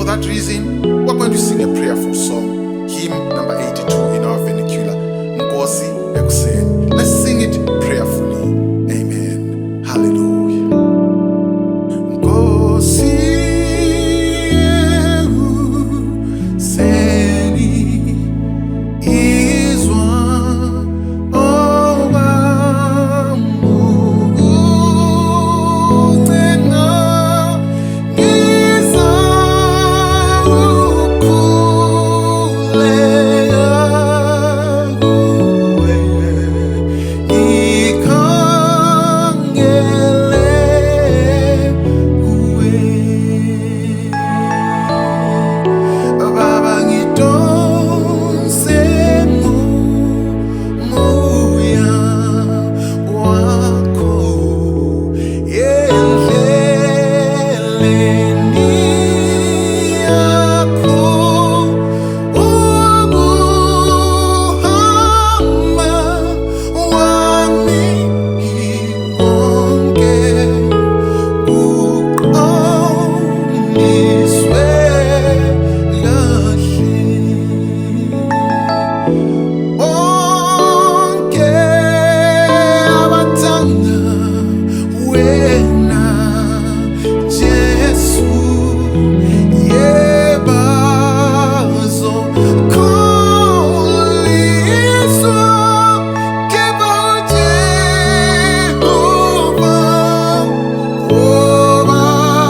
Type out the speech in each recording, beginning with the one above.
that reason, we're going to sing a prayerful song, hymn number 82 in our vernacular, Nkosi Ekuseni. Let's sing it prayerfully. Amen. Hallelujah. Nkosi ekuseni, izwa okwami ukuncenga, ngiza ukukhuleka kuwe, ngikhangele kuwe. Baba, ngidonse ngomoya wakho endleleni yakho, ukuhamba wami konke kuqondiswe kahle. Bonke abathanda wena Jesu, yebazokholiswa, kepha uJehova obahamba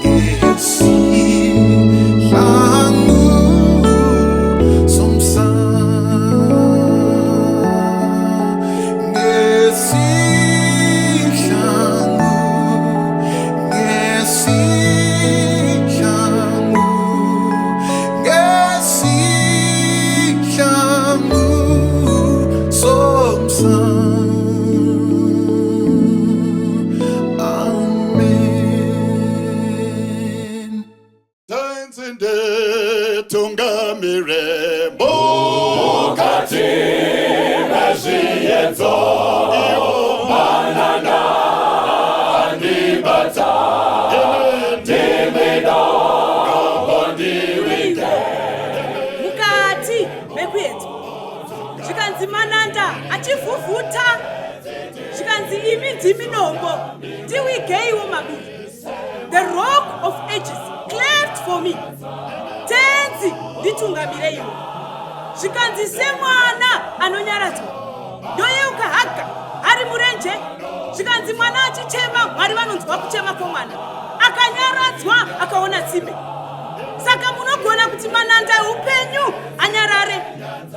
ngesihlangu somsa, ngesihlangu, ngesihlangu, ngesihlangu somsa. Amen. Tenzi nditungamire mukati mezviyedzo, manana andibata, ndimi dombo ndiwige. Mukati mekuedzwa, zvikanzi mananda achivhuvhuta, zvikanzi imi ndimi dombo, ndiwigeiwo maburi. The Rock of Ages cleft for me. Tenzi, nditungamireiwo. Zvikanzi semwana anonyaradzwa, ndoyeuka Haga ari murenje. Zvikanzi mwana achichema, Mwari vanonzwa kuchema kwomwana, akanyaradzwa, akaona tsime. Saka munogona kuti mananda eupenyu anyarare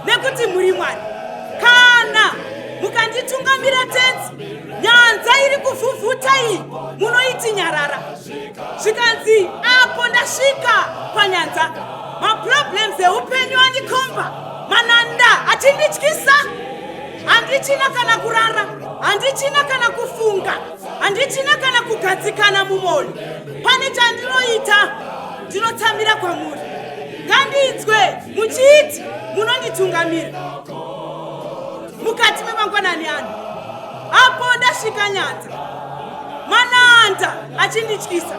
nekuti muri Mwari. Kana mukanditungamira, Tenzi, nyanza iri kuvhuvhuta iyi munoiti nyarara. Zvikanzi apo ndasvika panyanza, maproblems eupenyu andikomba, mananda achindityisa, handichina kana kurara, handichina kana kufunga, handichina kana kugadzikana mumwoyo. Pane chandinoita, ndinotsamira kwamuri. Ngandinzwe muchiiti munonditungamira mukati memangwanani ano. Apo ndasvika nyanza, mananda achindityisa,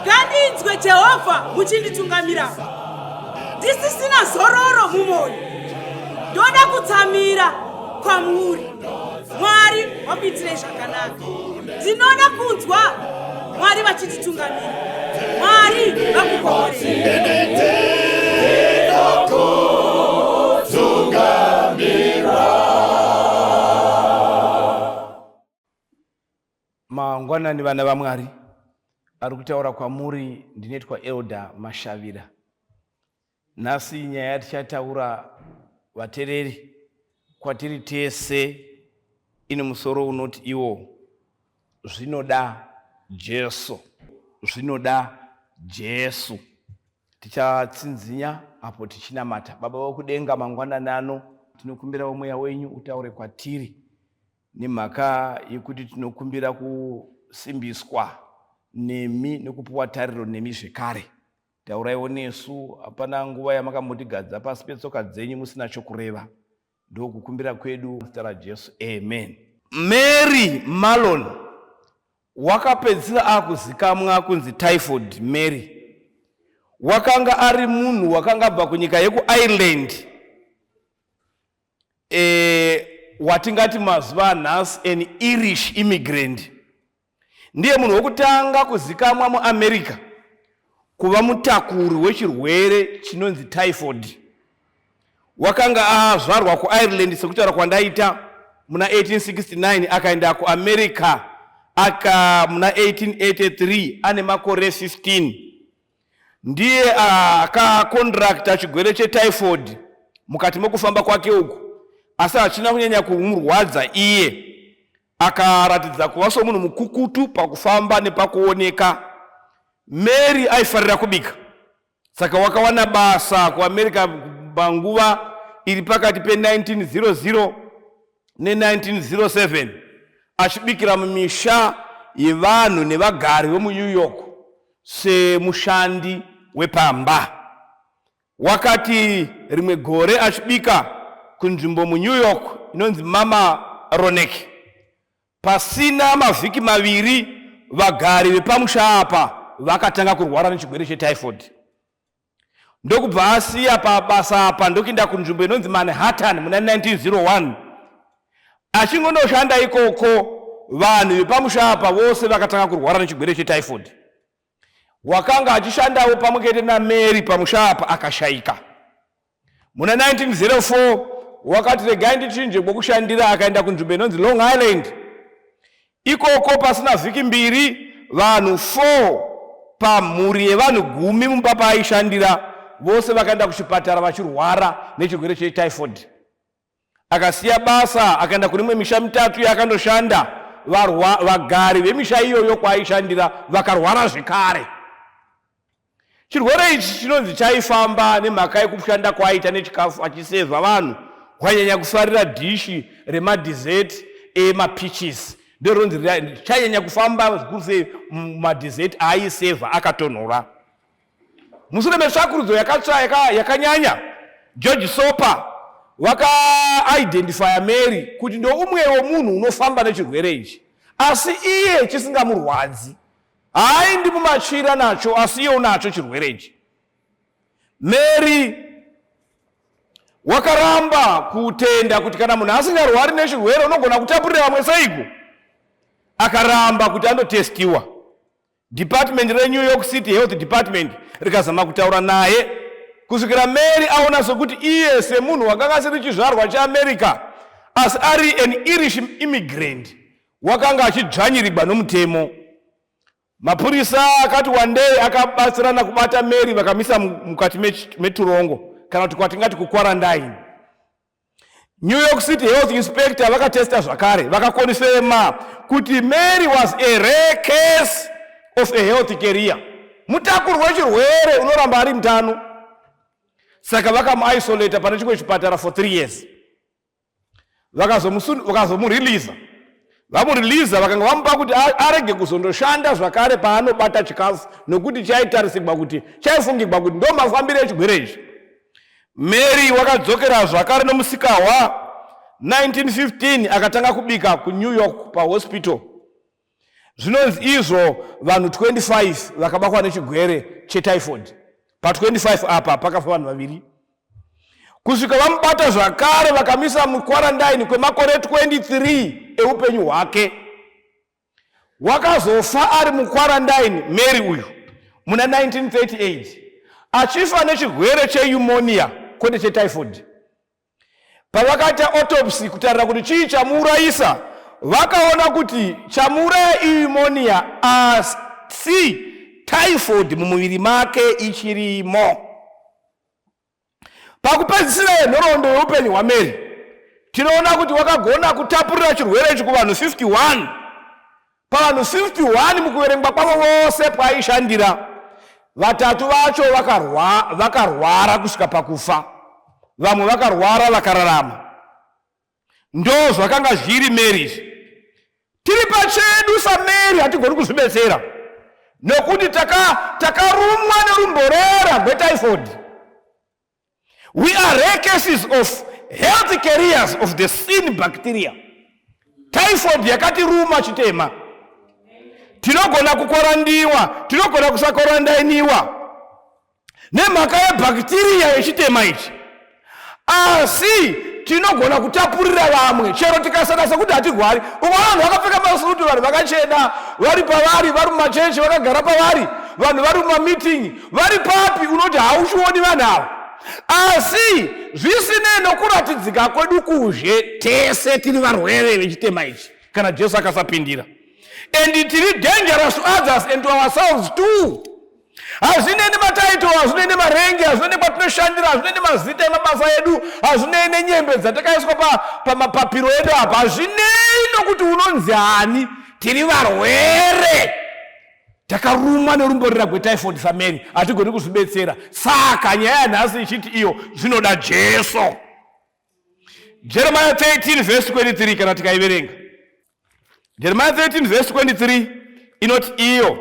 ngandinzwe, Jehovha, muchinditungamirawo. Ndisisina zororo mumwoyo, ndoda kutsamira kwamuri. Mwari wakuitirei zvakanaka. Ndinoda kunzwa Mwari vachititungamira. Mwari vakukomborei. Mangwanani, vana vaMwari. Ari kutaura kwamuri ndinoitwa Elder Mashavira. Nhasi nyaya yatichataura, vateereri, kwatiri tese ine musoro unoti iwo "Zvinoda Jesu". Zvinoda Jesu. Tichatsinzinya apo tichinamata. Baba vokudenga, mangwanani ano tinokumbirawo mweya wenyu utaure kwatiri, nemhaka yekuti tinokumbira kusimbiswa nemi nekupiwa tariro nemi zvekare. Tauraiwo nesu. Hapana nguva yamakambotigadza pasi petsoka dzenyu musina chokureva. Ndokukumbira kwedu muzita raJesu, amen. Mary Malon. Wakapedzisira akuzikamwa kunzi Typhoid Mary. Wakanga ari munhu wakanga abva kunyika yekuIreland e, watingati mazuva anhasi an Irish immigrant. Ndiye munhu wekutanga kuzikamwa muAmerica kuva mutakuri wechirwere chinonzi typhoid. Wakanga azvarwa kuIreland sekutaura kwandaita muna 1869 akaenda kuAmerica aka muna 1883 ane makore 15. Ndiye akakontrakta chigwere chetyphoid mukati mekufamba kwake uku, asi hachina kunyanya kumurwadza iye. Akaratidza kuva somunhu mukukutu pakufamba nepakuoneka. Mary aifarira kubika, saka wakawana basa kuAmerica panguva iri pakati pe1900 ne1907 achibikira mumisha yevanhu nevagari vemuNew York semushandi wepamba. Wakati rimwe gore achibika kunzvimbo muNew York inonzi Mama Ronek, pasina mavhiki maviri vagari vepamusha apa vakatanga kurwara nechirwere chetyphoid. Ndokubva asiya pabasa apa ndokuenda kunzvimbo inonzi Manhattan muna 1901. Achingonoshanda ikoko, vanhu vepamusha apa vose vakatanga kurwara nechirwere chetyphoid. Wakanga achishandawo pamwe chete naMary pamusha apa akashaika. Muna 1904 wakati regai ndichinje kwokushandira akaenda kunzvimbo inonzi Long Island. Ikoko pasina vhiki mbiri vanhu 4 pamhuri yevanhu gumi mumba paaishandira vose vakaenda kuchipatara vachirwara nechirwere chetyphoid. Akasiya basa akaenda kune imwe misha mitatu yaakandoshanda. Vagari vemisha iyoyo kwaaishandira vakarwara zvekare. Chirwere ichi chinonzi chaifamba nemhaka yekushanda kwaaita nechikafu achisevha vanhu. Kwainyanya kufarira dhishi remadessert emapeaches ndorinonzi chainyanya kufamba zvikuru sei madessert aaisevha akatonhora. Mushure metsvakurudzo yakanyanya, George Soper vakaidentifya Mary kuti ndoumwewo munhu unofamba nechirwere ichi, asi iye chisingamurwadzi. Haaendi mumachira nacho, asi iye unacho chirwere ichi. Mary wakaramba kutenda kuti kana munhu asingarwari nechirwere unogona kutapurira vamwe seiko. Akaramba kuti andotestiwa. Department reNew York City Health Department rikazama kutaura naye kusvikira Mary aona sokuti iye semunhu wakanga asiri chizvarwa cheAmerica asi ari an Irish immigrant wakanga achidzvanyirigwa nomutemo. Mapurisa akati wandei akabatsirana kubata Mary vakamisa mukati meturongo kana kuti kwatingati kukwarandaini. New York City Health Inspector vakatesta zvakare vakakonfema kuti Mary was a rare case of a health carrier. Mutakuri wechirwere unoramba ari mutano. Saka vakamuisolata pane chimwe chipatara for 3 years. Vakazomureleasa. Vamureleasa vakanga vamupa kuti arege kuzondoshanda zvakare paanobata chikafu nokuti chaitarisigwa kuti chaifungigwa kuti ndo mafambiro echigwere ichi. Mary wakadzokera zvakare nomusikahwa 1915 akatanga kubika kuNew York pahospital. Zvinonzi izvo vanhu 25 vakabatwa nechigwere chetyphoid. Pa25 apa pakafa vanhu vaviri. Kusvika vamubata zvakare vakamisa mukwarandaini kwemakore 23 eupenyu hwake. Wakazofa ari mukwarandaini Mary uyu muna 1938 achifa nechirwere cheyumonia kwete chetyphoid. Pavakaita autopsy kutarira kuti chii chamuurayisa, vakaona kuti chamuuraya iyumonia asi typhoid mumuviri make ichirimo. Pakupedzisira yenhoroondo yeupenyu hwaMary, tinoona kuti wakagona kutapurira chirwere ichi kuvanhu 51. Pavanhu 51 mukuverengwa kwavo vose paaishandira, vatatu vacho vakarwara kusvika pakufa, vamwe vakarwara vakararama. Ndo zvakanga zviri Mary izvi. Tiri pachedu saMary hatigoni kuzvibetsera nokuti takarumwa taka nerumborera rwetyphoid. We are rare cases of health carriers of the sin bacteria. Typhoid yakatiruma chitema. Tinogona kukorandiwa, tinogona kusakorandainiwa nemhaka yebhakitiriya yechitema ichi, asi tinogona kutapurira vamwe chero tikasada sekuti hatirwari. Ukaona vanhu vakapfeka masutu, vanhu vakachena, vari pavari, vari mumachechi, vakagara pavari, vanhu vari mumameeting, vari papi, unoti hauchioni vanhu ava. Asi zvisinei nokuratidzika kwedu kuzhe, tese tiri varwere vechitema ichi kana Jesu akasapindira. And tiri dangerous to others and to ourselves too. Hazvinei nemataito, hazvinei nemarengi, hazvinei nekwatinoshandira, hazvinei nemazita emabasa edu, hazvinei nenyembe dzatakaiswa pamapapiro edu apa, hazvinei nokuti unonzi ani, tiri varwere takarumwa nerumborera gwetyphoid samary, hatigoni kuzvibetsera. Saka nyaya yanhasi ichiti iyo zvinoda Jesu. Jeremiah 13 verse 23, kana tikaiverenga Jeremiah 13 verse 23 inoti iyo,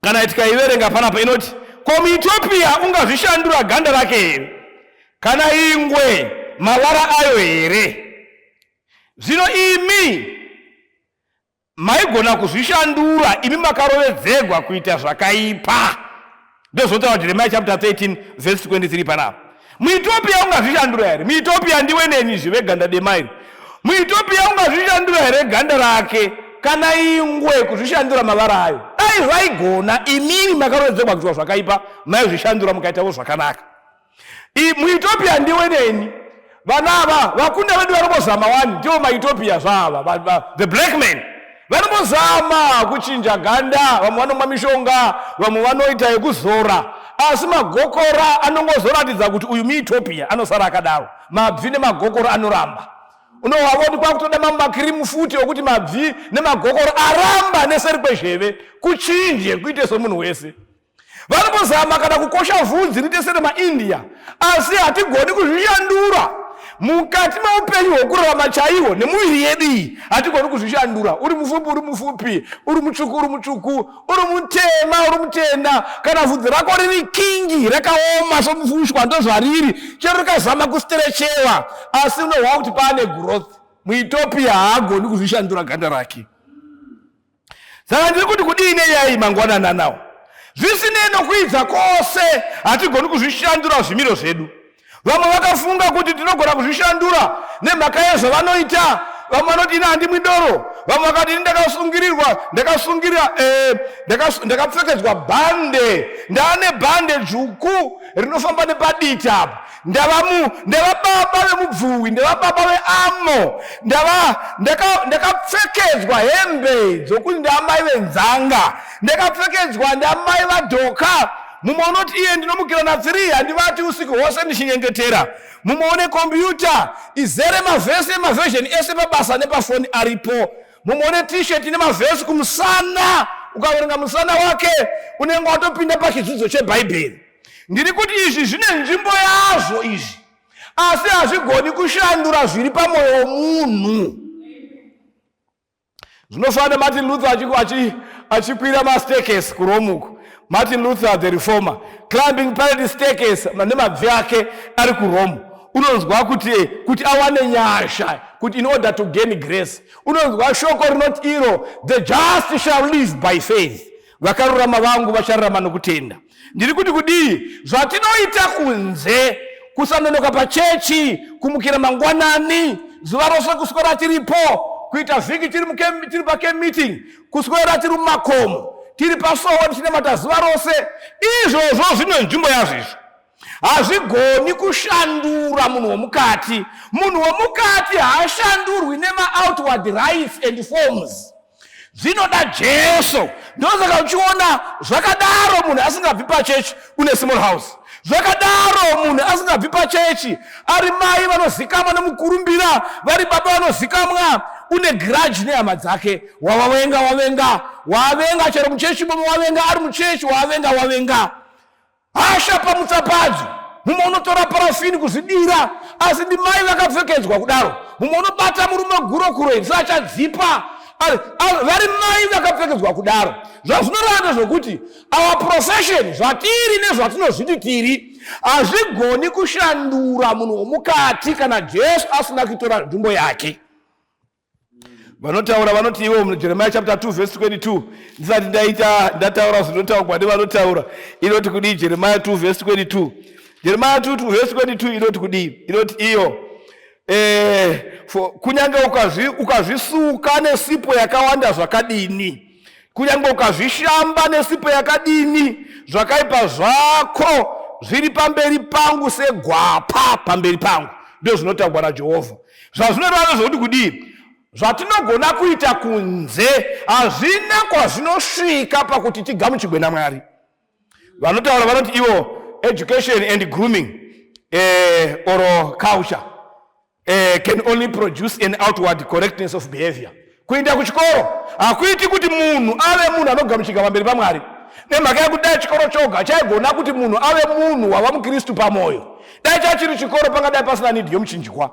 kana tikaiverenga panapa inoti, ko muEthiopia ungazvishandura ganda rake here, kana ingwe mavara ayo here? Zvino imi maigona kuzvishandura, imi makarovedzegwa kuita zvakaipa. Ndozvotaura Jeremiah chapter 13 verse 23 panapa. MuEthiopia ungazvishandura here? MuEthiopia ndiwe neni izvi veganda dema iri. MuEthiopia ungazvishandura here ganda rake, kana ingwe kuzvishandura mavara ayo? Dai zvaigona, imimi makarovedzegwa kuitwa zvakaipa maizvishandura mukaitawo zvakanaka. MuEthiopia ndiwe neni. Vana ava vakunda vedu vanombozama wani, ndivo maEthiopia zvaava, the black man vanombozama kuchinja ganda, vamwe vanomwa mishonga, vamwe vanoita yekuzora, asi magokora anongozoratidza kuti uyu muEthiopia, anosara akadaro. Mabvi nemagokora anoramba. Unohwava kuti kwakutoda mamwe makirimu futi okuti mabvi nemagokora aramba neseri kwezheve kuchinje kuite somunhu wese. Vanombozama kana kukosha vhudzi riite seremaIndia, asi hatigoni kuzvishandura. Mukati meupenyu hwokurarama chaihwo nemuviri yedu iyi hatigoni kuzvishandura. Uri mufupi uri mufupi, uri mutsvuku uri mutsvuku, uri mutema uri mutena. Kana vhudzi rako riri kingi rakaoma somufushwa, ndozvariri. Chero rikazama kusterechewa, asi unohwa kuti paane growth. MuEthiopia haagoni kuzvishandura ganda rake. Saka ndiri kuti kudii nenyaya iyi mangwanani anawo? Zvisinei nokuidza kwose, hatigoni kuzvishandura zvimiro zvedu. Vamwe vakafunga kuti tinogona kuzvishandura nemhaka yezvavanoita. Vamwe vanoti ini handimwi doro, vamwe vakati ini ndakasungirirwa, ndakasungirira, ndakapfekedzwa bhande, ndaane bhande dzvuku rinofamba nepaditi apa, ndava ndava baba vemubvuwi, ndava baba veamo, ndava ndakapfekedzwa hembe dzokuti ndaamai venzanga, ndakapfekedzwa ndaamai vadhoka. Mumwe unoti iye ndinomukira na3 handivati usiku hwose ndichinyengetera. Mumwe une kombiyuta izere mavhesi emavhezheni ese pabasa nepafoni aripo. Mumwe une t-shirt ine mavhesi kumusana, ukaverenga musana wake unenge watopinda pachidzidzo cheBhaibheri. Ndiri kuti izvi zvine nzvimbo yazvo izvi, asi hazvigoni kushandura zviri pamwoyo womunhu. Zvinofanira Martin Luther achikwira mastaircase kuRome uku. Martin Luther the reformer climbing pirate staircase nemabvi ake ari kuRome. Unonzwa kuti awane nyasha, kuti in order to gain grace. Unonzwa shoko rinoti iro, the just shall live by faith. Vakarurama vangu vachararama nokutenda. Ndiri kuti kudii? Zvatinoita kunze, kusanonoka pachechi, kumukira mangwanani, zuva rose kuswera tiripo, kuita vhiki tiri pacamp meeting, kuswera tiri mumakomo, tiri pasowe tichinamata zuva rose, izvozvo zvine nzvimbo yazvo izvo. Hazvigoni kushandura munhu womukati. Munhu womukati haashandurwi nema-outward rites and forms. Zvinoda Jesu. Ndosaka uchiona zvakadaro munhu asingabvi pachechi une small house. Zvakadaro munhu asingabvi pachechi ari mai vanozikamwa nemukurumbira, vari baba vanozikamwa, une grudge nehama dzake. Wavavenga, wavenga, wavenga chero muchechi momo wavenga, ari muchechi wavenga, wavenga. Hasha pamutsapadzo. Mumwe unotora parafini kuzvidira, asi ndimai vakapfekedzwa kudaro. Mumwe unobata murume gurokuro iri achadzipa, vari mai vakapfekedzwa kudaro. Zvazvinoreva ndezvokuti our profession, zvatiri nezvatinozviti tiri, hazvigoni kushandura munhu womukati kana Jesu asina kuitora nzvimbo yake. Vanotaura vanoti ivo muJeremiah chapter 2 verse 22 ndisati ndaita ndataura zvinotaurwa nevanotaura inoti kudii Jeremiah 2 verse 22 Jeremiah 2 verse 22 inoti kudii inoti iyo eh, kunyange ukazvisuka nesipo yakawanda zvakadini kunyange ukazvishamba nesipo yakadini zvakaipa zvako zviri pamberi pangu segwapa pamberi pangu ndizvo zvinotaurwa naJehovha Zvazvinoreva ndezvokuti kudii? Zvatinogona kuita kunze hazvina kwazvinosvika pakuti tigamuchigwe naMwari. Vanotaura vanoti ivo education and grooming eh, or culture eh, can only produce an outward correctness of behavior. Kuenda kuchikoro hakuiti kuti munhu ave munhu anogamuchika pamberi paMwari. Nemhaka yekuti dai chikoro choga chaigona kuti munhu ave munhu wava muKristu pamwoyo, dai chachiri chikoro pangadai pasina nidhi yomuchinjikwa.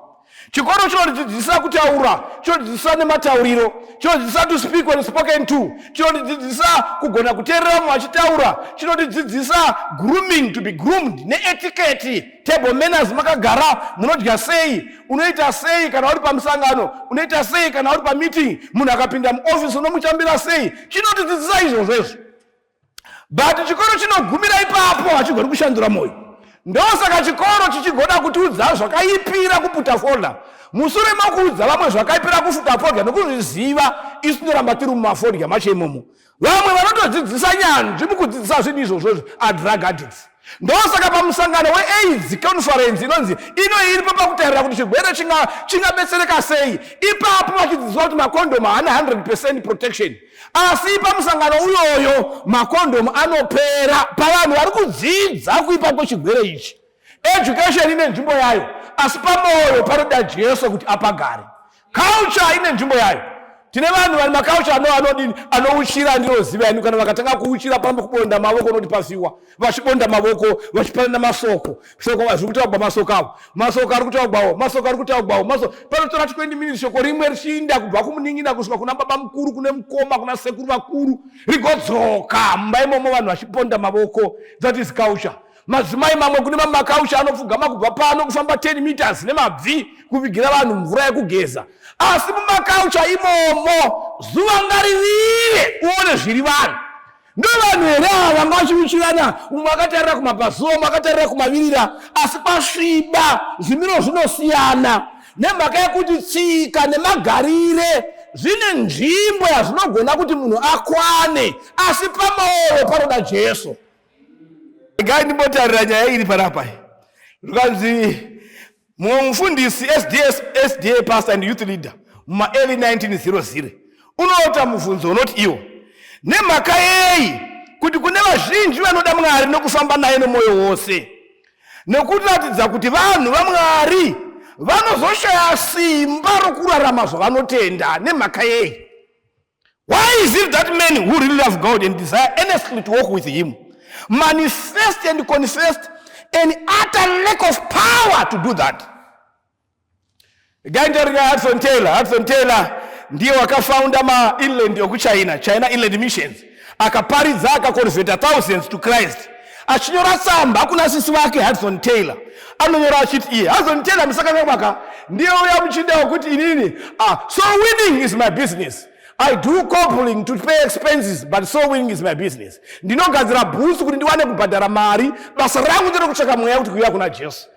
Chikoro chinotidzidzisa kutaura, chinotidzidzisa nematauriro, chinotidzidzisa to speak when spoken to, chinotidzidzisa kugona kuteerera vamwe vachitaura, chinotidzidzisa grooming, to be groomed, neetiquette. Table manners, makagara munodya sei, unoita sei kana uri pamusangano, unoita sei kana uri pameeting, munhu akapinda muoffice unomuchambira sei. Chinotidzidzisa izvozvo izvo, but chikoro chinogumira ipapo, hachigoni kushandura mwoyo. Ndosaka chikoro chichigona kutiudza zvakaipira kuputa fodya. Mushure mekuudza vamwe zvakaipira kufuta fodya nokuzviziva, isu tinoramba tiri mumafodya macho imomo. Vamwe vanotodzidzisa nyanzvi mukudzidzisa zvinhu izvozvo are drug addicts. Ndosaka pamusangano weAIDS conference inonzi ino iripo pakutarira kuti chirwere chingabetsereka sei, ipapo vachidzidziswa kuti makondomu haana 100% protection, asi pamusangano uyoyo makondomu anopera pavanhu vari kudzidza kuipa kwechirwere ichi. Education ine nzvimbo yayo, asi pamoyo panoda Jesu kuti apagare. Culture ine nzvimbo yayo. Tine vanhu vari maculture ano anodini anouchira andinoziva ini, kana vakatanga kuuchira pamba kubonda mavoko unoti pafiwa, vachibonda mavoko vachipanana masoko soko zviri kutaugwa masoko avo masoko ari kutaugwawo masoko ari kutaugwawo masoko panotora 20 minutes shoko rimwe richiinda kubva kumunin'ina kusvika kuna baba mukuru kune mukoma kuna sekuru vakuru rigodzoka mumba imomo vanhu vachiponda mavoko. That is culture. Madzimai mamwe kune mamwe makauchi anopfugama kubva pano kufamba 10 meters nemabvi kuvigira vanhu mvura yekugeza, asi mumakaucha imomo zuva ngarivire uone zviri vanhu. Ndo vanhu here ava vanga vachiuchirana, umwe akatarira kumabvazuva, umwe akatarira kumavirira, asi kwasviba zvimiro zvinosiyana nemhaka yekuti tsika nemagarire zvine nzvimbo yazvinogona kuti munhu akwane, asi pamaoro panoda Jesu. Regai ndimbotarira nyaya iri panapa. Zvikanzi mumwe mufundisi SDS, SDA pastor and youth leader muma early 1900 unoota mubvunzo unoti iwo nemhaka yei kuti kune vazhinji vanoda Mwari nokufamba naye nomwoyo wose nekuratidza kuti vanhu vaMwari vanozoshaya simba rokurarama zvavanotenda nemhaka yei? Why is it that men who really love God and desire earnestly to walk with him manifest and confess an utter lack of power to do that? Gaintarira Hudson Taylor. Hudson Taylor ndiye wakafounda mainland okuChina, China Inland Missions. Akaparidza akaconverta thousands to Christ. Achinyora tsamba kuna sisi vake Hudson Taylor. Anonyora achiti iye Hudson Taylor musakangamwaka ndiye uya muchinda wekuti inini so winning is my business. I do cobbling to pay expenses, but so winning is my business. Ndinogadzira bhutsu kuti ndiwane kubhadhara mari. Basa rangu nderekutsvaka mweya kuti kuuya kuna Jesu.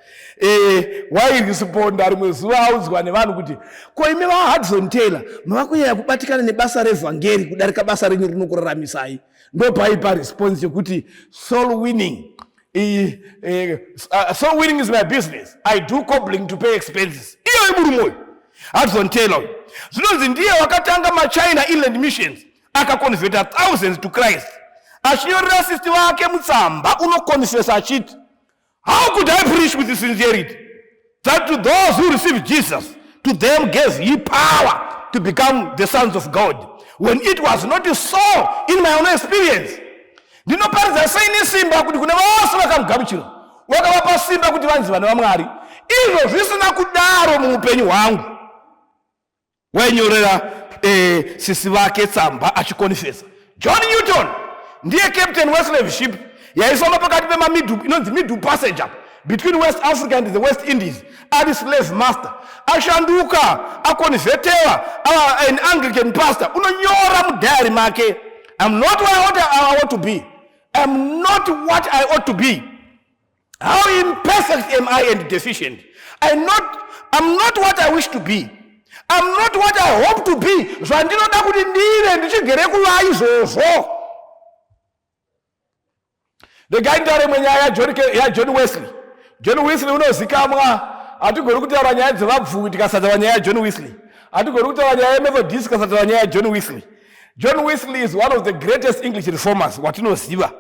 Wairisponda rimwe zuva audzwa nevanhu kuti ko imi vaHudson Taylor mava kunyanya kubatikana nebasa revhangeri kudarika basa renyu rinokuraramisai. Ndopaipa response yekuti soul winning soul winning is my business. I do cobbling to pay expenses. Iyo imurume uyu Hudson Taylor zvinonzi ndiye wakatanga maChina Inland Missions, akaconverta thousands to Christ. Achinyorera sisti vake mutsamba unokonfesa achiti, How could I preach with sincerity that to those who receive Jesus, to them gave he power to become the sons of God, when it was not so in my own experience? Ndinoparidza sei nesimba kuti kune vose vakamugamuchira wakavapa simba kuti vanzi vana vaMwari, izvo zvisina kudaro muupenyu hwangu. Wainyorera sisi vake tsamba achikonfesa. John Newton ndiye captain weslave ship yaifamba pakati pemamiddle, inonzi middle passage apa between West Africa and the West Indies, ari slave master. ashanduka, akonvertewa, ava an Anglican pastor, unonyora mudhayari make, "I'm not what I ought to be. I'm not what I ought to be. How imperfect am I and deficient. I'm not what I wish to be. I'm not what I hope to be. Zvandinoda kuti ndive, ndichigere kuva izvozvo." Regai nditaure imwe nyaya yaJohn Wesley. John Wesley unozikamwa. Hatigoni kutaura nyaya dzevabvuwi tikasataura nyaya yaJohn Wesley. Hatigoni kutaura nyaya yeMethodist tikasataura nyaya yaJohn Wesley. John Wesley is one of the greatest English reformers watinoziva.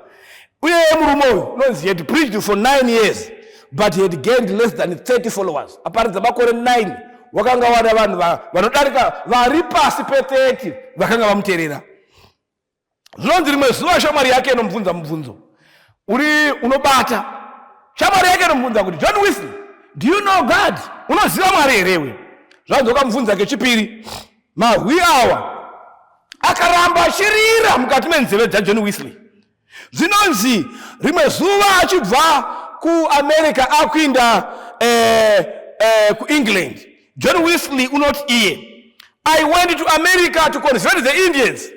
Uye murume uyu unonzi had preached for 9 years, but he had gained less than 30 followers. Aparidza makore 9, wakanga wana vanhu vanodarika vari pasi pe30 vakanga vamuteerera. Zvinonzi rimwe zuva shamwari yake inomubvunza mubvunzo uri unobata. Shamwari yake inomubvunza kuti, "John Wesley, do you know God? Unoziva Mwari herewe?" Zvanzi wakamubvunza kechipiri. Mahwi awa akaramba achirira mukati menzeve dzaJohn Wesley. Zvinonzi rimwe zuva achibva kuAmerica akuinda kuEngland, John Wesley unoti iye, "I went to America to convert the Indians,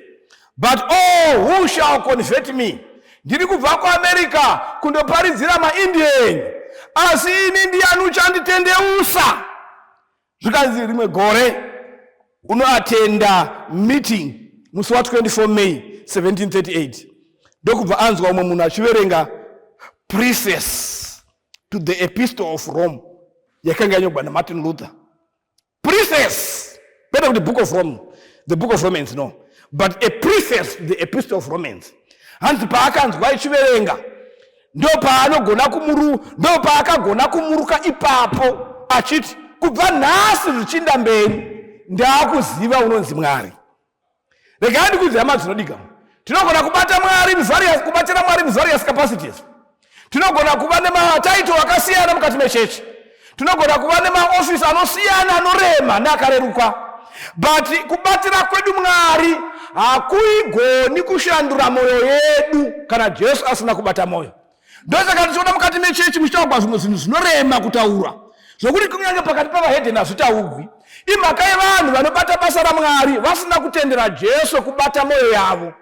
but oh, who shall convert me? Ndiri kubva kuAmerica kundoparidzira maIndian, asi ini ndiani uchanditendeusa?" Zvikanzi rimwe gore unoatenda meeting musi wa24 May 1738, ndokubva anzwa umwe munhu achiverenga Preface to the Epistle of Rome yakanga yanyorwa naMartin Luther. Preface, kwete kuti Book of Rome, the Book of Romans, no, but a preface to the Epistle of Romans. Hanzi paakanzwa ichiverenga, ndo paakagona kumuruka ipapo achiti, "Kubva nhasi zvichinda mberi, ndaakuziva unonzi Mwari." Regai ndikuudze, hama dzinodika, tinogona kubata Mwari kubatira Mwari muvarious capacities. Tinogona kuva nemataito akasiyana mukati mechechi. Tinogona kuva nemaofisi anosiyana, anorema neakareruka, but kubatira kwedu Mwari hakuigoni kushandura mwoyo yedu kana Jesu asina kubata mwoyo. Ndosaka tichiona mukati mechechi muchitaurwa zvimwe zvinhu zvinorema kutaura, zvokuti kunyange pakati pavahedheni hazvitaurwi. Imhaka yevanhu vanobata basa raMwari vasina kutendera Jesu kubata mwoyo yavo.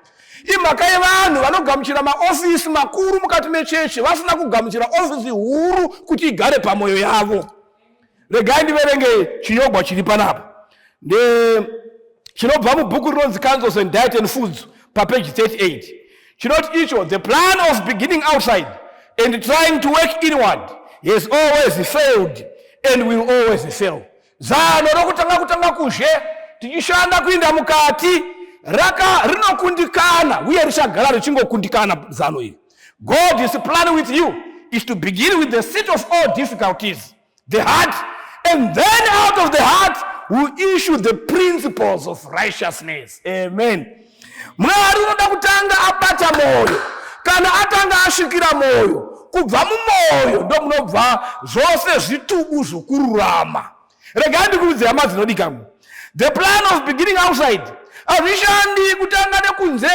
Imhaka yevanhu vanogamuchira maofisi makuru mukati mechechi vasina kugamuchira ofisi huru kuti igare pamwoyo yavo. Regai ndiverenge chinyorwa chiri panapa, nde chinobva mubhuku rinonzi Counsels and Diet and Foods, papeji 38. Chinoti icho, "The plan of beginning outside and trying to work inward has always failed and will always fail." Zano rokutanga kutanga kuzhe tichishanda kuinda mukati raka rinokundikana uye richagara richingokundikana zano iri. "God's plan with you is to begin with the seat of all difficulties, the heart, and then out of the heart will issue the principles of righteousness." Amen. Mwari unoda kutanga abata mwoyo. Kana atanga asvikira mwoyo, kubva mumwoyo ndo munobva zvose zvitubu zvokururama. Regai ndikuudze, hama dzinodikamwa, the plan of beginning outside hazvishandi. Kutanga nekunze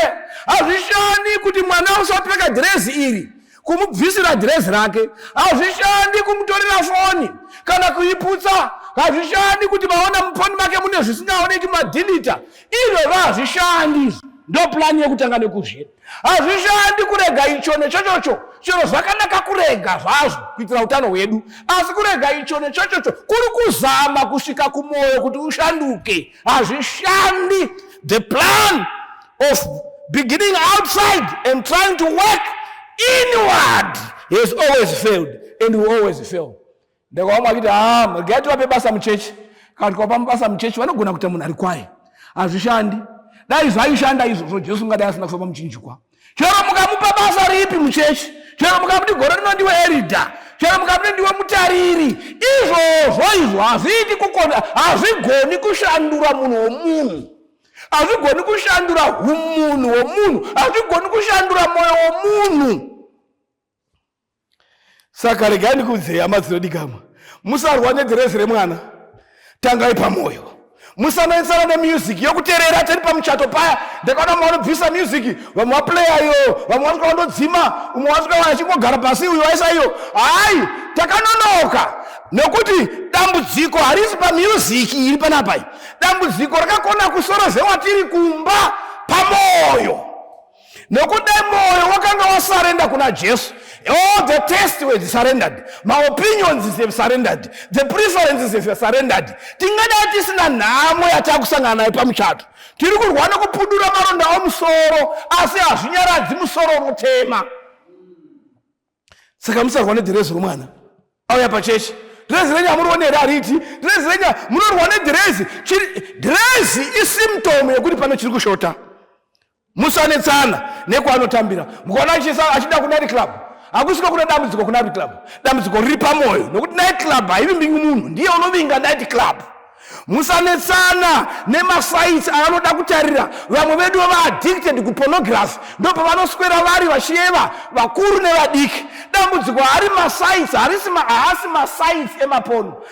hazvishandi. Kuti mwana usapfeka dhirezi iri, kumubvisira dhirezi rake hazvishandi. Kumutorera foni kana kuiputsa hazvishandi. Kuti maona mufoni make mune zvisingaoneki, madhilita, izvozvo hazvishandi. Ndo plan yekutanga nekuzve hazvishandi. Kurega icho nechochocho, chero zvakanaka kurega zvazvo kuitira utano hwedu, asi kurega icho nechochocho kuri kuzama kusvika kumwoyo kuti ushanduke hazvishandi. The plan of beginning outside and trying to work inward has always failed and will always fail. Ndakavamwe achiti, "Ha, regai tivape basa muchechi. Kana tikavapa basa muchechi, vanogona kuita munhu ari kwaye." Hazvishandi. Dai zvaishanda izvozvo, Jesu ungadai asina kufa pamuchinjikwa. Chero mukamupa basa ripi muchechi, chero mukamuti gore rino ndiwe elder, chero mukamuti ndiwe mutariri, izvozvo izvo hazviiti kukona. Hazvigoni kushandura munhu womunhu, hazvigoni kushandura umunhu hwomunhu, hazvigoni kushandura mwoyo womunhu. Saka regai ndikuudzei, hama dzinodikamwa, musarwa nedhirezi remwana, tangai pamwoyo. Musanoisana nemusic yokuteerera. Tiri pamuchato paya, ndakaona vamwe vanobvisa music, vamwe vaplaya iyo, vamwe vasvika vandodzima, umwe wasvika achingogara pasi, uyu waisa iyo. Hai, takanonoka. Nokuti dambudziko harisi pamusic iri panapa iyi. Dambudziko rakakona kusorozewa tiri kumba pamwoyo. Nokuti dai mwoyo wakanga wasarenda kuna Jesu, all the taste were surrendered, maopinions have surrendered, the preferences have surrendered, tingadai tisina nhamo yatakusangana nayo pamuchato. Tiri kurwa nokupudura maronda omusoro, asi hazvinyaradzi musoro unotema. Saka musarwa nedhirezi romwana auya pachechi. Dhirezi renyu hamurione here? Hariti dhirezi renyu, munorwa nedhirezi. Dhirezi isymptom yekuti pane chiri kushota. Musanetsana nekwaanotambira. Mukaona achida kunight club, hakusiko kune dambudziko kunight club. Dambudziko riri pamwoyo, nokuti night club haivimbingi munhu, ndiye unovinga night club. Musanetsana nemasites aanoda kutarira. Vamwe vedu vava addicted kupornography, ndopavanoswera vari vachiyeva vakuru nevadiki. Dambudziko hari masites, harisi haasi masites emapono.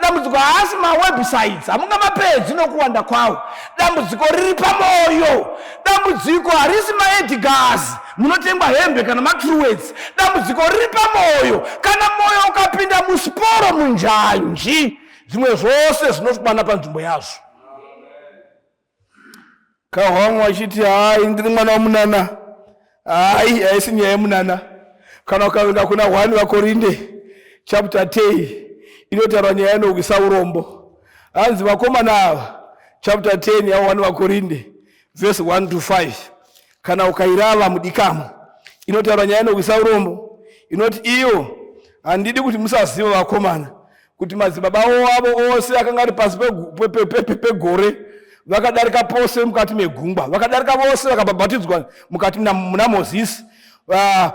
Dambudziko haasi mawebsites, hamungamapedzi nokuwanda kwawo. Dambudziko riri pamwoyo. Dambudziko harisi maEdgars munotengwa hembe kana maTruworths. Dambudziko riri pamwoyo. Kana mwoyo ukapinda musiporo munjanji, zvimwe zvose zvinokwana panzvimbo yazvo. Kahwangu achiti, hai, ndiri mwana wamunana. Hai, haisi nyaya yemunana. Kana ukaenda kuna 1 vaKorinde chapter 10, inotaura nyaya inohwisa urombo. Hanzi vakomana ava, chapter 10 ya 1 vaKorinde verse 1 to 5, kana ukairava mudikamo, inotaura nyaya inohwisa urombo. Inoti iyo, handidi kuti musaziva, vakomana, kuti madzibaba avo ose akanga ari pasi pegore vakadarika pose mukati megungwa, vakadarika vose vakabhabhatidzwa mukati muna Mozisi,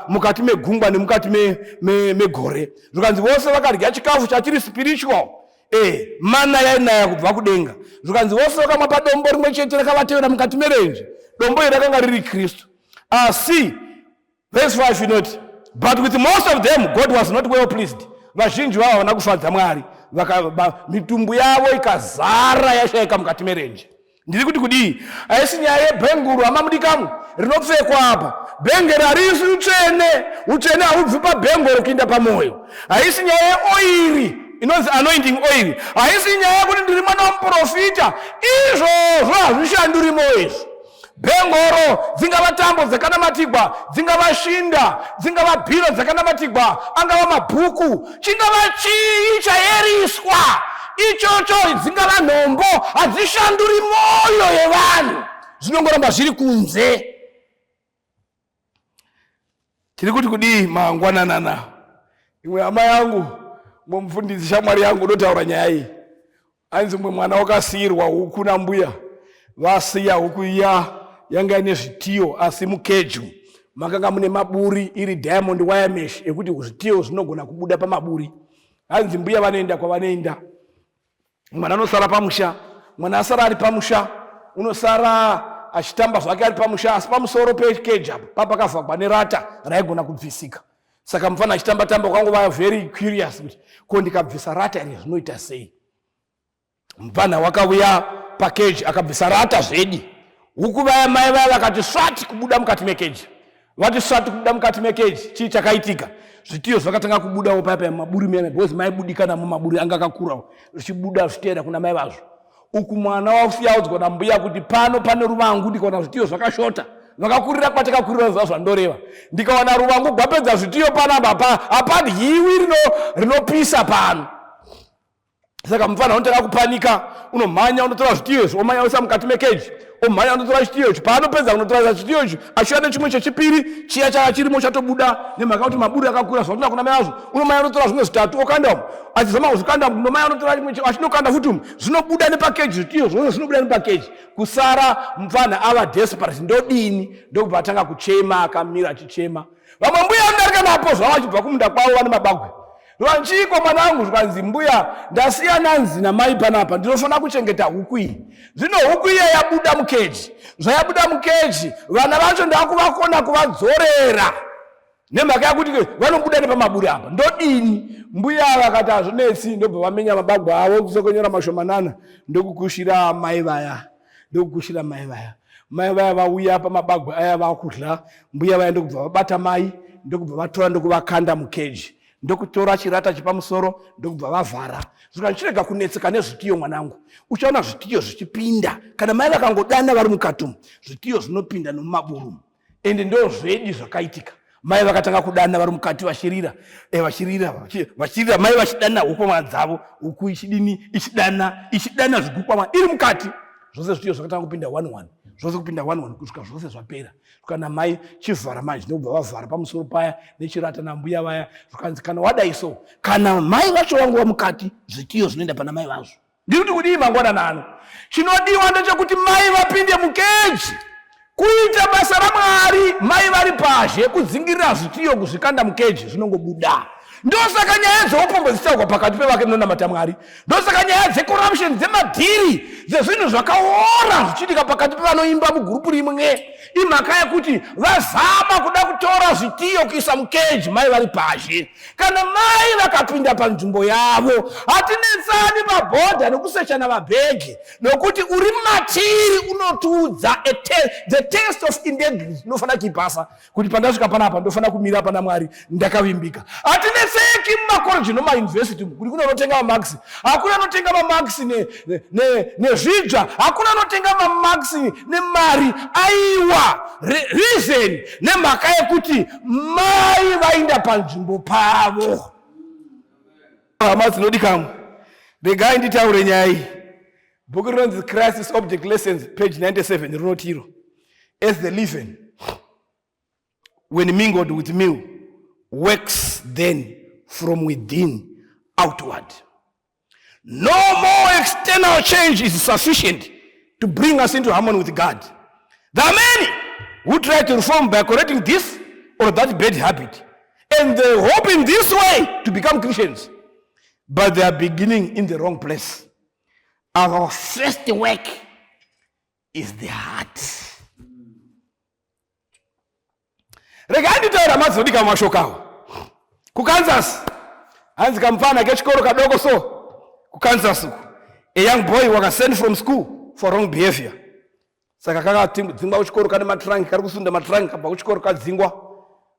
mukati megungwa nemukati megore. Zvikanzi vose vakadya chikafu chachiri spiritual, mana yainaya kubva kudenga. Zvikanzi vose vakamwa padombo rimwe chete rakavatevera mukati merenje. Dombo iri rakanga riri Kristu. Asi verse 5 inoti, but with most of them God was not well pleased. Vazhinji vavo havana kufadza Mwari, mitumbu yavo ikazara yashayika mukati merenje. Ndiri kuti kudii? Haisi nyaya yebhenguru, hama mudikamu, rinopfekwa apa. Bhengeri harisi utsvene. Utsvene haubvi pabhengoro kuinda pamwoyo. Haisi nyaya yeoiri inonzi anointing oil. Haisi nyaya yekuti ndiri mwana wamuprofita. Izvozvo hazvishanduri mwoyo izvi. Bhengoro dzingava tambo dzakanamatigwa, dzingava shinda, dzingava bhiro dzakanamatigwa, angava mabhuku, chingava chii chayeriswa ichocho, dzingava nhombo, hadzishanduri mwoyo yevanhu, zvinongoramba zviri kunze. Tiri kuti kudii mangwananana? Imwe hama yangu, mumwe mufundisi shamwari yangu, unotaura nyaya iyi. Ainzi mumwe mwana wakasiyirwa huku nambuya. Vasiya huku iya, yanga ine zvitiyo, asi mukeju makanga mune maburi, iri diamond wire mesh ekuti zvitiyo zvinogona kubuda pamaburi. Hanzi mbuya vanoenda kwavanoenda, mwana anosara pamusha. Mwana asara ari pamusha, unosara achitamba zvake ari pamusha, asi pamusoro pekeji apa papakavhagwa nerata raigona kubvisika. Saka mufana achitamba tamba, kwangova very curious kuti ko ndikabvisa rata iri zvinoita sei? Mufana wakauya pakeji akabvisa rata zvedi. Huku vaya, mai vaya vakati svati kubuda mukati mekeji. Vati svati kubuda mukati mekeji, chii chakaitika? Zvitiyo zvakatanga kubudawo paya paya mumaburi muyana, because maibudika namo maburi anga akakurawo, zvichibuda zvichienda kuna mai vazvo. Uku mwana wasiyaudzwa nambuya kuti pano pane ruvangu, ndikaona zvitiyo zvakashota, vakakurira kwatakakurira zuva zvandoreva, ndikawana ruvangu gwapedza zvitiyo panapa, hapadyiwi rinopisa pano. Saka mufana unotanga kupanika, unomhanya unotora zvitiyo izvi, omhanya oisa mukati mekeji, omhanya unotora chitiyo ichi, paanopedza kunotora chitiyo ichi achiuya nechimwe chechipiri, chiya chava chirimo chatobuda nemhaka kuti maburi akakura zvakutoda kuna mai azvo. Unomhanya unotora zvimwe zvitatu okanda umu, achizama kuzvikanda umu, unomhanya unotora chimwe achinokanda futi umu, zvinobuda nepakeji, zvitiyo zvose zvinobuda nepakeji. Kusara mupfanha ava desperate, ndodini? Ndokubva atanga kuchema, akamira achichema. Vamwe mbuya vanodarika napo zvavo vachibva kumunda kwavo vane mabagwe. Chiiko mwanangu? Zvikanzi, mbuya, ndasiya nanzi namai panapa, ndinofanira kuchengeta huku iyi. Zvino huku iya yabuda mukeji, zvayabuda mukeji vana vacho ndakuvakona kuvadzorera nemhaka yekuti vanobuda nepamaburi apa, ndodini? Mbuya vakati hazvinetsi, ndobva vamenya mabagwe avo kusokonyora mashomanana, ndokukushira mai vaya, ndokukushira mai vaya. Mai vaya vauya pamabagwe aya vakudla, mbuya vaya ndokubva vabata mai, ndokubva vatora ndokuvakanda mukeji. Ndokutora chirata chepamusoro ndokubva vavhara. Zvikanzi chirega kunetseka nezvitiyo mwanangu, uchaona zvitiyo zvichipinda kana mai vakangodana vari mukati umu, zvitiyo zvinopinda nomumaburu. Ende ndozvedi zvakaitika. Mai vakatanga kudana vari mukati vachirira, eh, vachirira vachirira, mai vachidana hukwamwa dzavo uku ichidini, ichidana ichidana zvigukwamwa iri mukati. Zvose zvitiyo zvakatanga kupinda one one, zvose kupinda one one kusvika zvose zvapera. Kana mai chivhara manje, ndokubva vavhara pamusoro paya nechirata nambuya vaya. Zvikanzi kana wadai so, kana mai vacho vangu vamukati, zvitiyo zvinoenda pana mai vazvo. Ndiri kuti kudii mangwanana ano? Chinodiwa ndechekuti mai vapinde mukeji kuita basa raMwari, mai vari pazhe kudzingirira zvitiyo kuzvikanda mukeji, zvinongobuda. Ndosaka nyaya dzeupombwe dzichitaurwa pakati pevake munonamata Mwari. Ndosaka nyaya dzecorruption, dzemadhiri, dzezvinhu zvakaora zvichiitika pakati pevanoimba mugurupu rimwe. Imhaka yekuti vazama kuda kutora zvitiyo kuisa mukeji mai vari pazhe. Kana mai vakapinda panzvimbo yavo, hatinetsani pabhodha nekusechana mabhegi, nokuti uri matiri unotiudza the test of integrity tinofanira kuipasa kuti pandasvika panapa ndofanira kumira pana Mwari ndakavimbika. Hatinetseki mumakoreji nomayunivhesiti umu kuti kune unotenga mamakisi, hakuna anotenga mamakisi nezvidzva, ne, ne hakuna anotenga mamakisi nemari. Aiwa, reason nemhaka yekuti mai vainda panzvimbo pavo. Hama dzinodikamwa, regai nditaure nyaya iyi. Bhuku rinonzi Crisis Object Lessons page 97 rinoti iro, as the leaven when mingled with meal works then from within outward. No more external change is sufficient to bring us into harmony with God. There are many who try to reform by correcting this or that bad habit, and they hope in this way to become Christians, but they are beginning in the wrong place. Our first work is the heart. Regai nditaura mazodika mashoko awo. KuKansas, hanzi kamupfana kechikoro kadoko so, kuKansas uku, a young boy was sent from school for wrong behavior. Saka kakadzingwa kuchikoro kane matrank, kari kusunda matrank kabva kuchikoro kadzingwa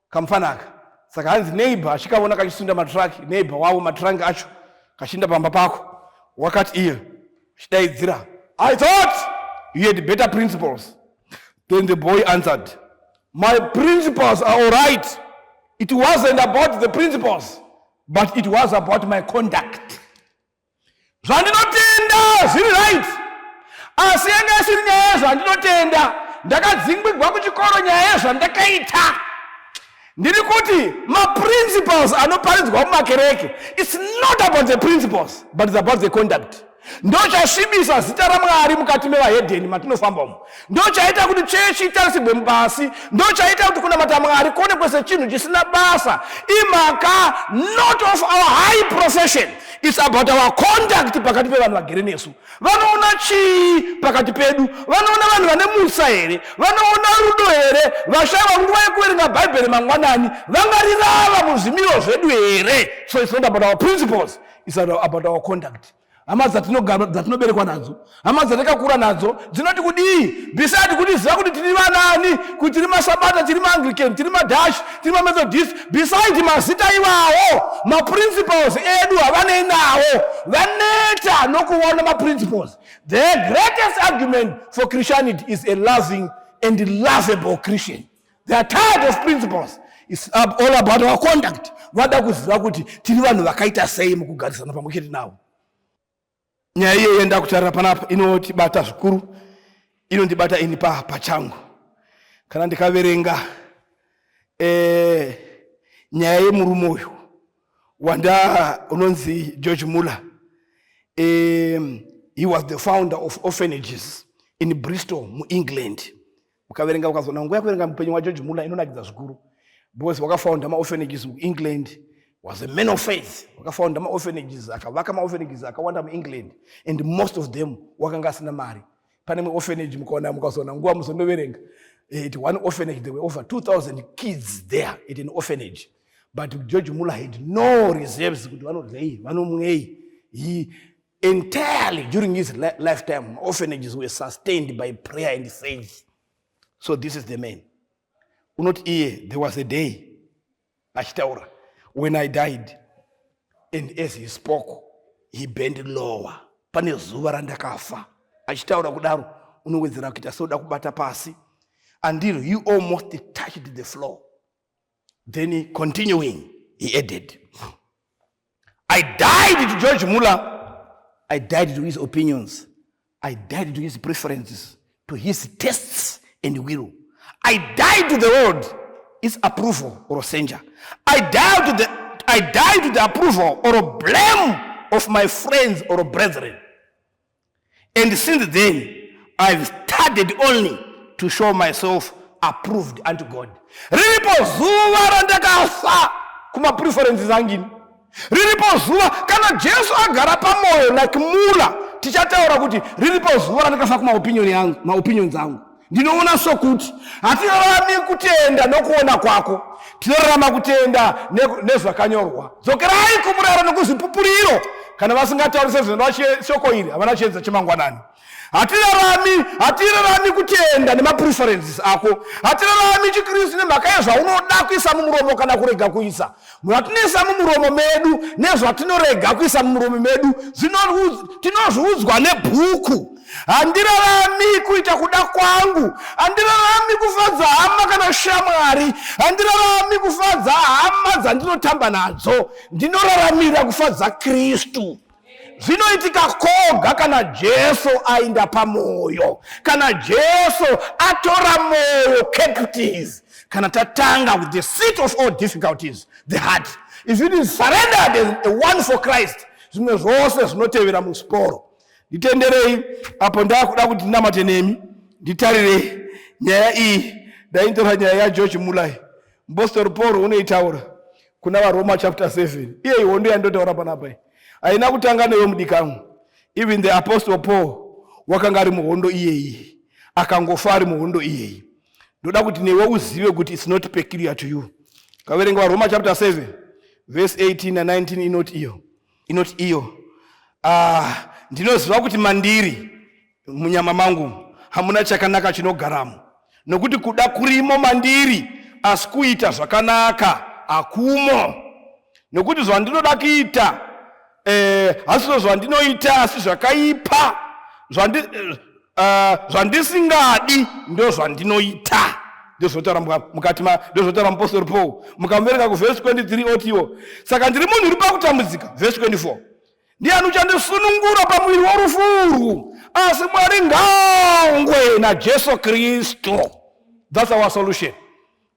kamupfana aka. Saka hanzi neighbor achikaona kachisunda matrank, neighbor wavo matrank acho kachinda pamba pako, wakati iye achidaidzira, I thought you had better principles. Then the boy answered, my principles are all right. It wasn't about the principles, but it was about my conduct. Zvandinotenda zviri right, asi yanga isiri nyaya yezvandinotenda. Ndakadzingwigwa kuchikoro nyaya yezvandakaita. Ndiri kuti maprinciples anoparidzwa mumakereke, it's not about the principles, but it's about the conduct. Ndochasvibisa zita raMwari mukati mevahedheni matinofamba umu. Ndochaita kuti chechi itarisirwe mupasi. Ndochaita kuti kunamata Mwari kuonekwe sechinhu chisina basa. Imhaka not of our high profession, it's about our conduct pakati pevanhu vagere nesu. Vanoona chii pakati pedu? Vanoona vanhu vane mutsa here? Vanoona rudo here? Vashaiwa nguva yekuverenga Bhaibheri mangwanani, vangarirava muzvimiro zvedu here? So it's not about our principles, it's about our conduct. Hama dzatinoberekwa nadzo, hama dzatakakura nadzo dzinoti kudii? Beside kuti ziva kuti tiri vanani, kuti tiri maSabata, tiri maAnglican, tiri maDutch, tiri maMethodist, beside mazita iwawo, maprinciples edu havanei nawo. Vaneta nokuona maprinciples. The greatest argument for Christianity is a loving and lovable Christian. They are tired of principles. It's all about our conduct. Vada kuziva kuti tiri vanhu vakaita sei mukugarisana pamwe chete navo. Nyaya iyoyo yandakutarira panapa inotibata zvikuru, inondibata ini pachangu. Kana ndikaverenga nyaya yemurume uyu wanda unonzi George Muller. He was the founder of orphanages in Bristol muEngland. Ukaverenga ukazoona nguva yekuverenga mupenyu waGeorge Muller inonakidza zvikuru, because wakafounda maorphanages muEngland, was a man of faith. Wakafounda maorphanages, akavaka maorphanages akawanda muEngland, and most of them wakanga asina mari. Pane imwe orphanage mukaona, mukazoona nguva muzondoverenga, at one orphanage there were over 2000 kids there at an orphanage, but George Muller had no reserves kuti vanodyei vanomwei. He entirely during his lifetime, orphanages were sustained by prayer and faith. So this is the man. Unoti iye, there was a day, achitaura. When I died, and as he spoke, he bent lower. Pane zuva randakafa. Achitaura kudaro, unowedzera kuita soda kubata pasi. Until he almost touched the floor. Then continuing, he added, I died to George Muller. I died to his opinions. I died to his preferences, to his tastes and will. I died to the world, its approval or censure. I died to the, I died to the approval or blame of my friends or brethren. And since then, I've studied only to show myself approved unto God. Riripo zuva randakafa kumapreferences angini. Riripo zuva kana Jesu agara pamoyo like Mula, tichataura kuti riripo zuva randakafa kumaopinion angu, maopinions angu. Ndinoona sokuti hatirarami kutenda nokuona kwako, tinorarama kutenda nezvakanyorwa. Dzokerai kumurayiro nokuzvipupuriro. Kana vasingatauri sezvinoreva shoko iri, havana chiedza chemangwanani. Hatirarami, hatirarami kutenda nemapreferences ako. Hatirarami chiKristu nemhaka yezvaunoda kuisa mumuromo kana kurega kuisa. Zvatinoisa mumuromo medu nezvatinorega kuisa mumuromo medu tinozviudzwa nebhuku. Handirarami kuita kuda kwangu, handirarami kufadza hama kana shamwari, handirarami kufadza hama dzandinotamba nadzo, ndinoraramira kufadza Kristu. Zvinoitika koga kana Jesu ainda pamoyo, kana Jesu atora moyo captive, kana tatanga with the seat of all difficulties, the heart. If it is surrendered as a one for Christ, zvimwe zvose zvinotevera musiporo. Nditenderei apo ndakuda kuti ndinamate nemi, nditarirei nyaya iyi. Ndaintora nyaya yaGeorge Muller, Apostle Paul unoitaura kuna vaRoma chapter 7. Iye ihondo yandotaura panapa iyi haina kutanga newe mudikanwa. Even the Apostle Paul wakanga ari muhondo iyeyi, akangofa ari muhondo iyeyi. Ndoda kuti newe uzive kuti it's not peculiar to you. Kaverenga vaRoma chapter 7 verse 18 na 19 inoti iyo, inoti iyo, ndinoziva kuti mandiri munyama mangu hamuna chakanaka chinogaramo, nokuti kuda kurimo mandiri, asi kuita zvakanaka hakumo. Nokuti zvandinoda kuita hasizvo zvandinoita, asi zvakaipa zvandisingadi ndo zvandinoita. Ndozvotaura mukati ma, ndozvotaura Apostle Paul. Mukamuverenga kuverse 23 otiwo, saka ndiri munhu uri pakutambudzika. Verse 24, ndiani uchandisunungura pamuviri worufu urwu? Asi Mwari ngaongwe naJesu Kristu. That's our solution.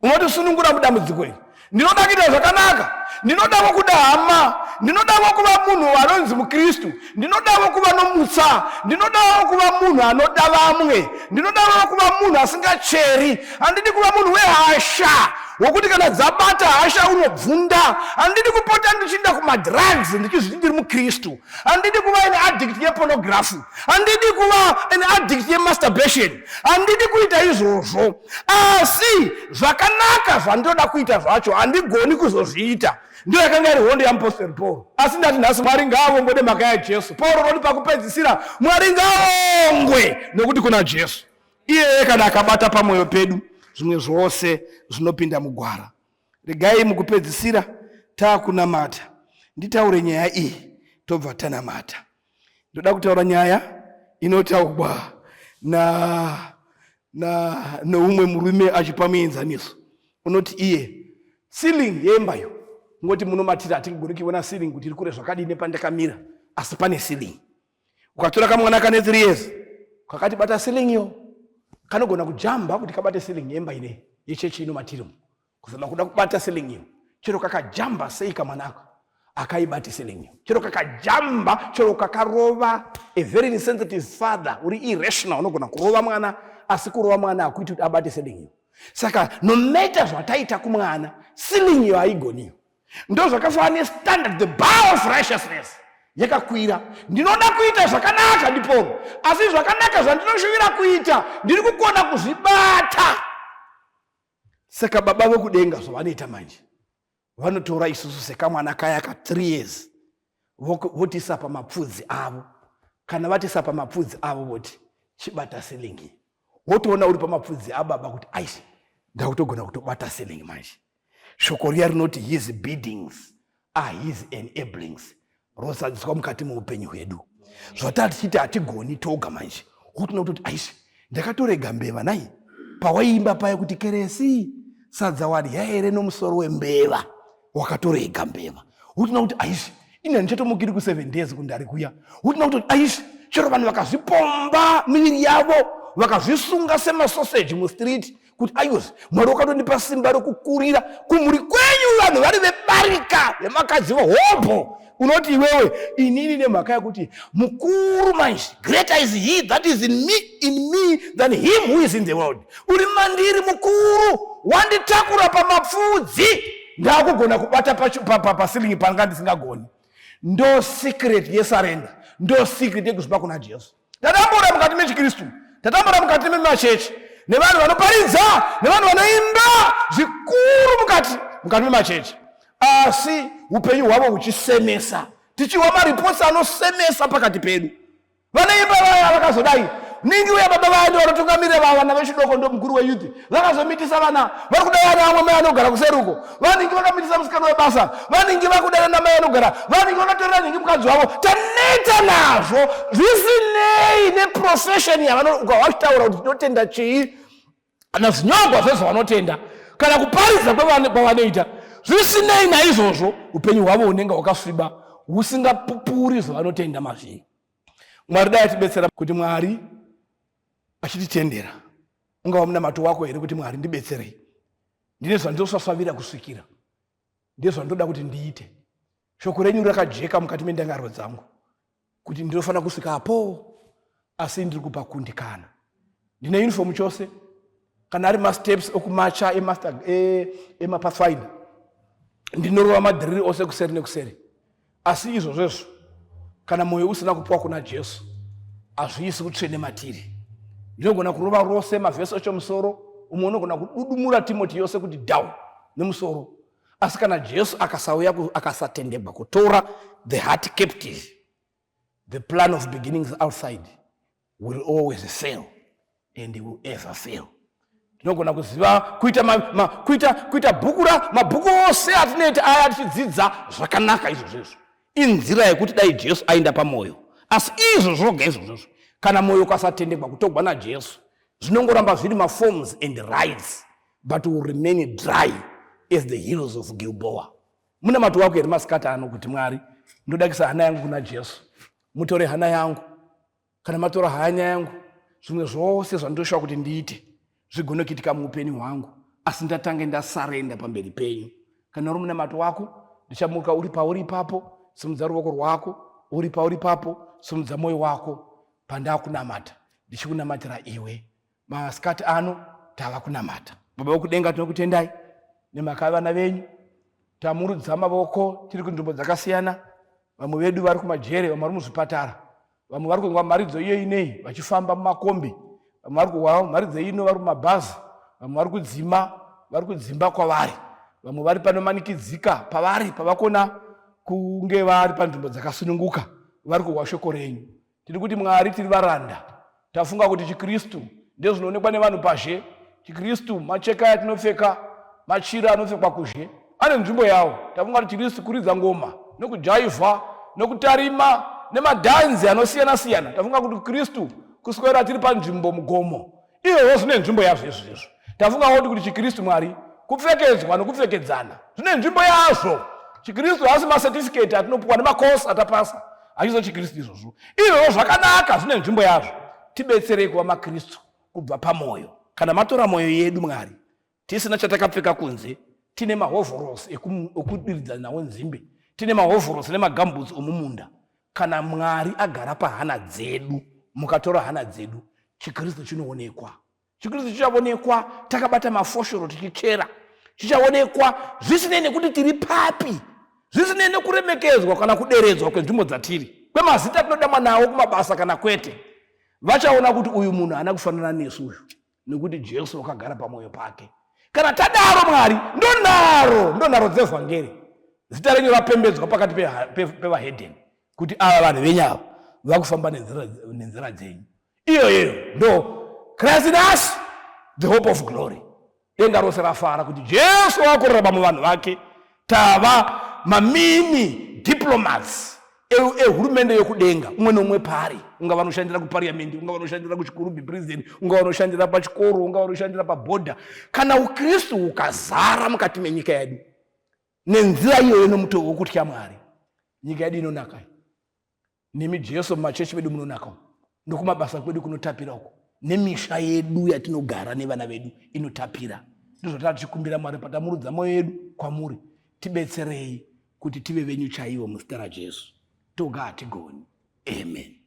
Unotisunungura mudambudziko iri. Ndinoda kuita zvakanaka, ndinodawo kuda hama, ndinodawo kuva munhu anonzi muKristu, ndinodawo kuva nomutsa, ndinodawo kuva munhu anoda vamwe, ndinodawo kuva munhu asingacheri. Handidi kuva munhu wehasha wokuti kana dzabata hasha unobvunda. Handidi kupota ndichienda kumadrugs ndichizviti ndiri muKristu. Handidi kuva an addict yepornography, handidi kuva an addict yemasturbation, handidi kuita izvozvo. Asi zvakanaka zvandinoda kuita zvacho handigoni kuzozviita. Ndiyo yakanga iri hondo yaMupostori Paul. Asi ndati nhasi Mwari ngaavongwe nemhaka yaJesu. Paul unoti pakupedzisira, Mwari ngaavongwe nokuti kuna Jesu. Iyeye kana akabata pamwoyo pedu, zvimwe zvose zvinopinda mugwara. Regai mukupedzisira taakunamata nditaure nyaya iyi tobva tanamata. Ndoda kutaura nyaya inotaurwa na na noumwe murume achipa muenzaniso unoti iye ceiling yemba iyo, ngoti munomatira hatingagoni kuiona ceiling kuti iri kure zvakadii nepandakamira, asi pane ceiling. Ukatora kamwana kane 3 years kakati bata ceiling iyo, kanogona kujamba kuti kabate ceiling yemba ine yechechi ino matiri kuzama kuda kubata ceiling iyo. Chero kakajamba sei kamwana ako akaibati ceiling iyo, chero kakajamba, chero kakarova. A very insensitive father uri irrational unogona kurova mwana, asi kurova mwana hakuiti kuti abate ceiling iyo. Saka no matter zvataita kumwana, ceiling iyo haigoniyo. Ndo zvakafanana nestandard, the bar of righteousness yakakwira. Ndinoda kuita zvakanaka ndiporo, asi zvakanaka zvandinoshuvira kuita ndiri kukona kuzvibata. Saka baba vokudenga zvavanoita manje, vanotora isusu sekamwana kaya ka 3 years votisa pamapfudzi avo. Kana vatisa pamapfudzi avo voti chibata ceiling, wotoona uri pamapfudzi ababa kuti aish, ndakutogona kutobata ceiling manje. Shoko riya rinoti his biddings are his enablings rosadziswa mukati meupenyu hwedu. Zvataa tichiti hatigoni toga manje, wotoona kutoti aisi ndakatorega mbeva nai pawaiimba paya kuti keresi sadza wadya here nomusoro wembeva, wakatorega mbeva. Wotoona kuti aisi ini handichatomukiri kuseven days kundari kuya. Wotoona kuti aisi chero vanhu vakazvipomba miviri yavo vakazvisunga semasoseji mustreet kuti ayos Mwari wakatondipa simba rekukurira kumhuri kwenyu vanhu vari vebarika vemakadzi vehobho. Unoti iwewe inini nemhaka yekuti mukuru manje, greater is he that is in me than him who is in the world. Uri mandiri mukuru, wanditakura pamapfudzi, ndakugona kubata pasilingi panga ndisingagoni. Ndo secret yesurrender, ndo secret yekuzvipa kuna Jesu. Tatambura mukati mechiKristu, tatambura mukati memachechi, nevanhu vanoparidza, nevanhu vanoimba zvikuru mukati memachechi, asi upenyu hwavo huchisemesa, tichihwa maripotsi anosemesa pakati pedu. Vanoimba vaya vakazodai ningi uya baba vaya ndo vanotungamirira vana vechidoko, ndo mukuru weyouth, vakazomitisa vana vari kuda vana vamwe mai anogara kuseri uko, vanhingi vakamitisa musikana webasa, vanhingi vakudana namai anogara, vanhingi vakatorera nhingi mukadzi wavo. Taneta nazvo, zvisinei neprofession yavanouka vachitaura kuti tinotenda chii kana zvinyogwa zvezvavanotenda kana kuparidza kwavanoita, zvisinei naizvozvo upenyu hwavo hunenge hwakasviba husingapupuri zvavanotenda mazviri. Mwari dai atibetsera kuti Mwari achititendera. Ungava munamato wako here kuti Mwari ndibetserei, ndine zvandosvasvavira kusvikira, ndine zvandoda kuti ndiite. Shoko renyu rakajeka mukati mendangariro dzangu kuti ndinofanira kusvika apo, asi ndiri kupa kundikana. Ndine uniform chose, kana ari masteps okumacha emaster emapathfinder, ndinorova madhiriri ose kuseri nekuseri. Asi izvozvezvo kana mwoyo usina kupiwa kuna Jesu, hazviisi kutsvene matiri. Ndinogona kurova rose mavhesi acho musoro, umwe unogona kududumura Timoti yose kuti down nemusoro, asi kana Jesu akasauya, akasatendegwa kutora the heart captive, the plan of beginnings outside will always fail and will ever fail. Tinogona kuziva kuita ma, ma, kuita kuita bhuku ra mabhuku ose atinoita aya tichidzidza zvakanaka, izvozvo inzira yekuti dai Jesu aenda pamwoyo. Asi izvo zvoga izvozvo, kana mwoyo ukasatendegwa kutogwa naJesu, zvinongoramba zviri maforms and rites, but will remain dry as the hills of Gilboa. Munamato wako here masikati ano kuti Mwari, ndodakisa hana yangu kuna Jesu, mutore hana yangu. Kana matora hanya yangu, zvimwe zvose zvandoshuwa kuti ndiite zvigone kuitika muupenyu hwangu, asi ndatange ndasarenda pamberi penyu. Kana uri munamato wako, ndichamuka uri pauri ipapo, simudza ruoko rwako, uri pauri ipapo, simudza mwoyo wako pandakunamata, ndichikunamatira iwe. Masikati ano tava kunamata. Baba vokudenga, tinokutendai nemhaka yevana venyu. Tamurudza mavoko tiri kunzvimbo dzakasiyana. Vamwe vedu vari kumajere, vamwe vari muzvipatara, vamwe vari kunzwa mharidzo iyo inei vachifamba mumakombi, vamwe vari kuhwa mharidzo ino vari mumabhazi, vamwe vari kudzima, vari kudzimba kwavari, vamwe vari panomanikidzika pavari pavakona kunge vari panzvimbo dzakasununguka, vari kuhwa shoko renyu. Tiri kuti Mwari, tiri varanda. Tafunga kuti chiKristu ndezvinoonekwa nevanhu pazhe. ChiKristu macheka yatinopfeka, machira anopfekwa kuzhe, ane nzvimbo yawo. Tafunga kuti chiKristu kuridza ngoma nokujaivha nokutarima nemadhanzi anosiyana siyana. Tafunga kuti Kristu kuswera tiri panzvimbo mugomo. Izvozvo zvine nzvimbo yazvo izvo izvo. Tafunga kuti chiKristu Mwari kupfekedzwa nokupfekedzana zvine nzvimbo yazvo. ChiKristu haasi macertificate atinopuwa nemakosi atapasa, hachizo chiKristu izvozvo. Izvozvo zvakanaka, zvine nzvimbo yazvo. Tibetserei kuva maKristu kubva pamwoyo. Kana matora mwoyo yedu Mwari, tisina chatakapfeka kunze, tine mahovhorosi ekudiridza nawo nzimbe, tine mahovhorosi nemagambutsi omumunda. Kana Mwari agara pahana dzedu, mukatora hana dzedu, chiKristu chinoonekwa. ChiKristu chichaonekwa takabata mafoshoro tichichera. Chichaonekwa zvisinei nekuti tiri papi, zvisinei nekuremekedzwa kana kuderedzwa kwenzvimbo dzatiri, kwemazita atinodanwa nawo kumabasa kana kwete. Vachaona kuti uyu munhu haana kufanana nesu uyu, nekuti Jesu wakagara pamwoyo pake. Kana tadaro Mwari, ndonharo dzevhangeri, zita renyu rapembedzwa pakati pevahedheni, kuti ava vanhu venyu ava vakufamba nenzira dzenyu. Iyoyo ndo Christ in us, the hope of glory. Denga rose rafara kuti Jesu wakurarama muvanhu vake. Tava mamini diplomats ehurumende yokudenga, umwe neumwe paari, ungava anoshandira kupariyamendi, ungava anoshandira kuchikurubi prison, ungava anoshandira pachikoro, ungava anoshandira pabhodha. Kana ukristu hukazara mukati menyika yedu nenzira iyoyo nomutoo wokutya Mwari, nyika yedu inonaka. Nemi Jesu, mumachechi medu munonaka umu, nokumabasa kwedu kunotapira uko, nemisha yedu yatinogara nevana vedu inotapira. Ndizvo tichikumbira Mwari patamurudza mwoyo yedu kwamuri, tibetserei kuti tive venyu chaivo muzita raJesu. Toga hatigoni. Amen.